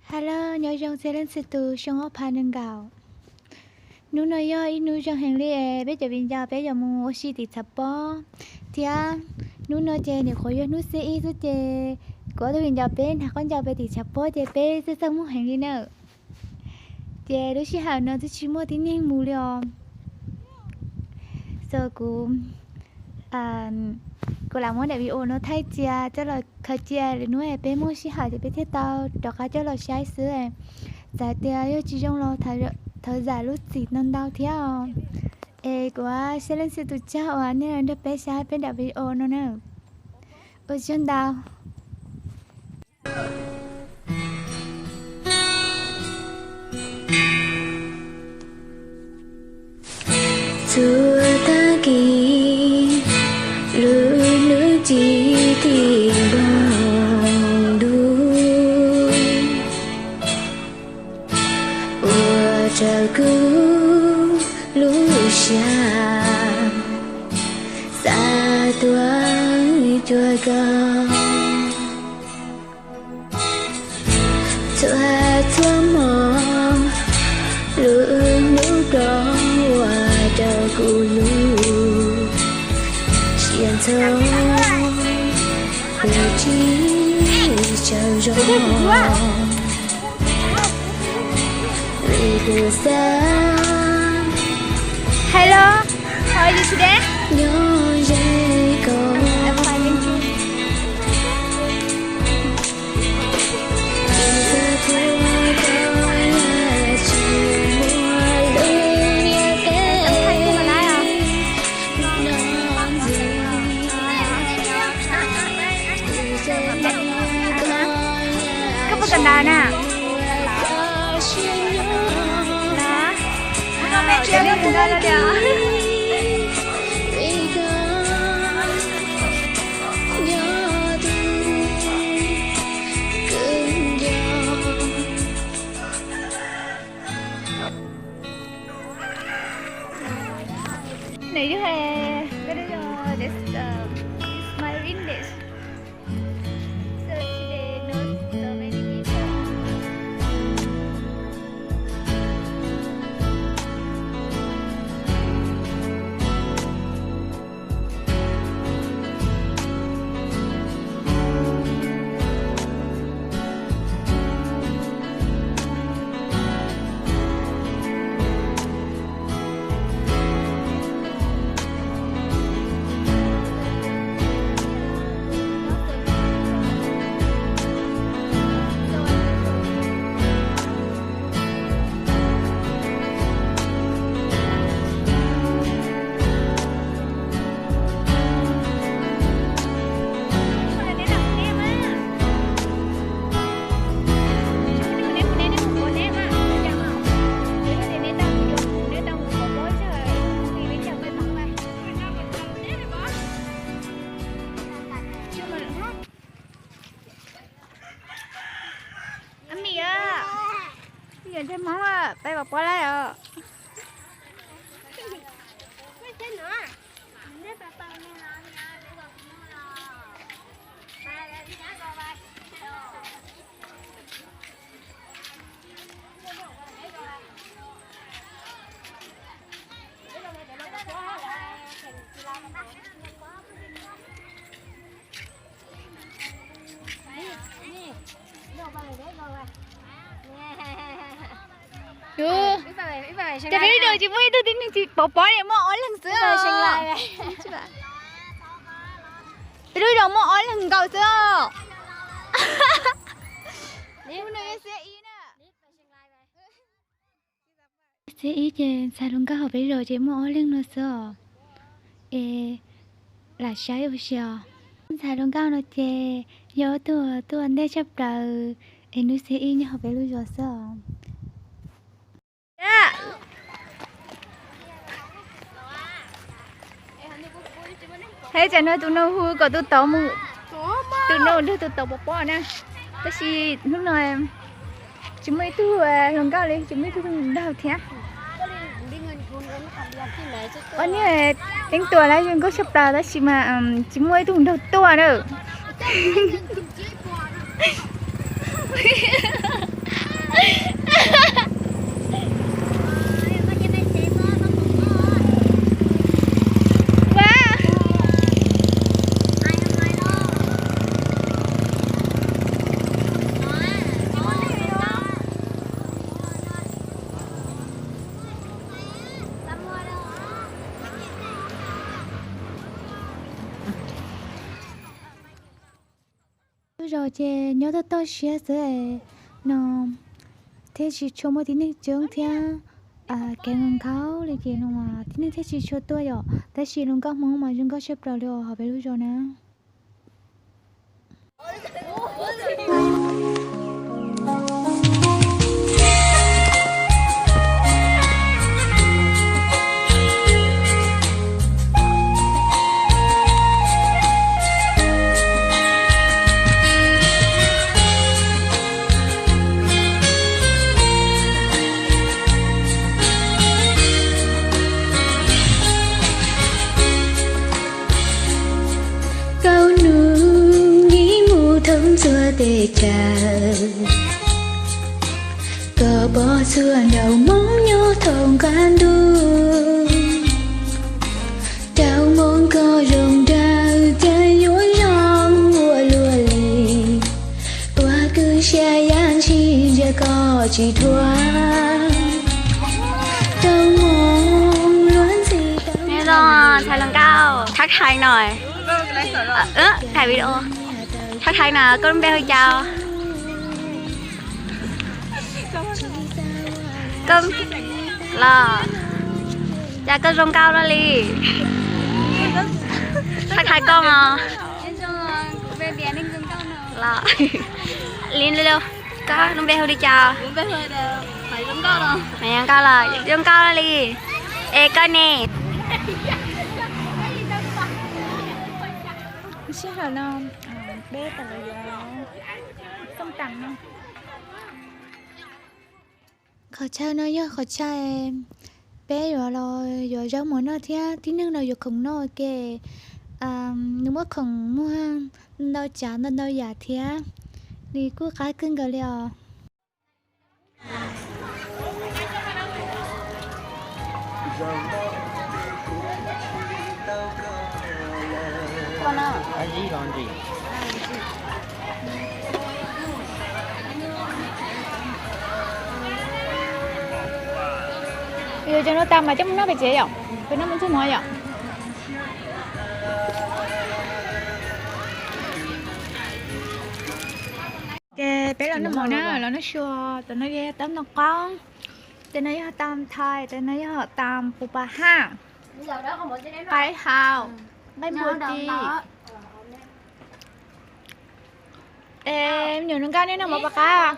Hello, nyob zoo txhua leej txhua tus, xyoo ob phav nees nkaum. Hnub no yog ib hnub zoo heev li es peb cov viv ncaus peb yuav mus ua si tim tshav pob thiab. Hnub no ces nyuam qhuav yog hnub xiab ib xwb ces kuv ob tug viv ncaus peb hnav khaub ncaws pem tim tshav pob ces peb txawj txawj muag heev li na. Ces lub sij hawm no twb tsis muaj tib neeg mus li os. So kuv, kuv lam muab daim video no thaij cia coj los khaws cia lwm hnub peb muaj sij hawm ces peb thiaj tau rov qab coj los saib xwb. Txawm tias yog tsis zoo los thov zam lub txim ntau ntau thiab os. Es kuv ua txhua leej txhua tus tsaug uas nej nrog peb saib peb daim video no na. Ua tsaug ntau. Txhua tag kis lub hnub ci ti npoo dub, ua rau kuv lub siab xa tuaj cuag koj. Txhua txhua hmo lub hnub ko ua rau kuv lub siab ntxhov, kuv tsis tsaug zog. Hello, how are you today? Nyob ze koj. I'm fine, thank you. Koj puas kam ntas na? Nws yog, this, uh, is my village. So today not so many people. Ami a, yog ntsej muag peb pov pob lawm os. Tus, peb lub zos tsis muaj ib tug tib neeg, tsis pov pob li, muaj ob leeg xwb. Peb lub zos muaj ob leeg nkaus xwb os. Xiab ib ces ntxhais hluas nkauj hauv peb zos ces muaj ob leeg no xwb os. Es lam saib ua si os. Ntxhais hluas nkauj no ces yog ob tug tuaj ua ntej tshaj plaws es hnub xiab ib nyob hauv peb lub zos xwb os. Hais tsam no tus no hu kom tus tod mus, tus no nrog tus tod pov pob na. Tab sis hnub no tsis muaj ib tug hluas nkauj li, tsis muaj ib tug nraug thiab. Ob niag teeb tuas lawv zoo nkauj tshaj plaws tab sis mas tsis muaj ib tug nraug tuaj na. Lub zos ces nyob toj toj siab xwb no, thiaj tsis tshua muaj tib neeg coob thiab kev nkhaus li ces no tib neeg thiaj tsis tshua tuaj yom. Tab sis hluas nkauj Hmoob mas zoo nkauj tshaj plaws li os hauv peb lub zos na. Koj nug ib mus thoob txhua teb chaws, koj pom txhua nraum Hmoob nyob thoob qab ntuj. Rau Hmoob koj zoo nraug cas yuav zoo ua luaj li, ua kwv xya yam ntshis ntsia koj tsis dhuav. Rau Hmoob luag ntxhi tau. Thab thai no, thab thai no, koj lub npe hu cas? Los, cas koj zoo nkauj luaj li? Thab thai koj os. Los, li, koj lub npe hu li cas? Zoo nkauj los, zoo nkauj luaj li. Es koj ne? Sij hawm no peb tam lawv yuav xoo tas no. Qhov chaw no yog qhov chaw peb yuav los yuav zaub mov noj thiab tib neeg los yuav khoom noj ua ke. Nws muaj khoom muag ntau tsav ntau ntau yam thiab nws kuj qab kawg nkaus li os. Yuav cov no tas mas coj mus noj pem tsev yom, peb noj mus ntxuag mov yom. Ces peb los noj mov na, los noj sua, tus no yog tam ntoo qoob, tus no yog tam thais, tus no yog tam pus pas haj, qaib hau, nqaij npua ti. Es me nyuam hluas nkauj nej noj mov puas qab?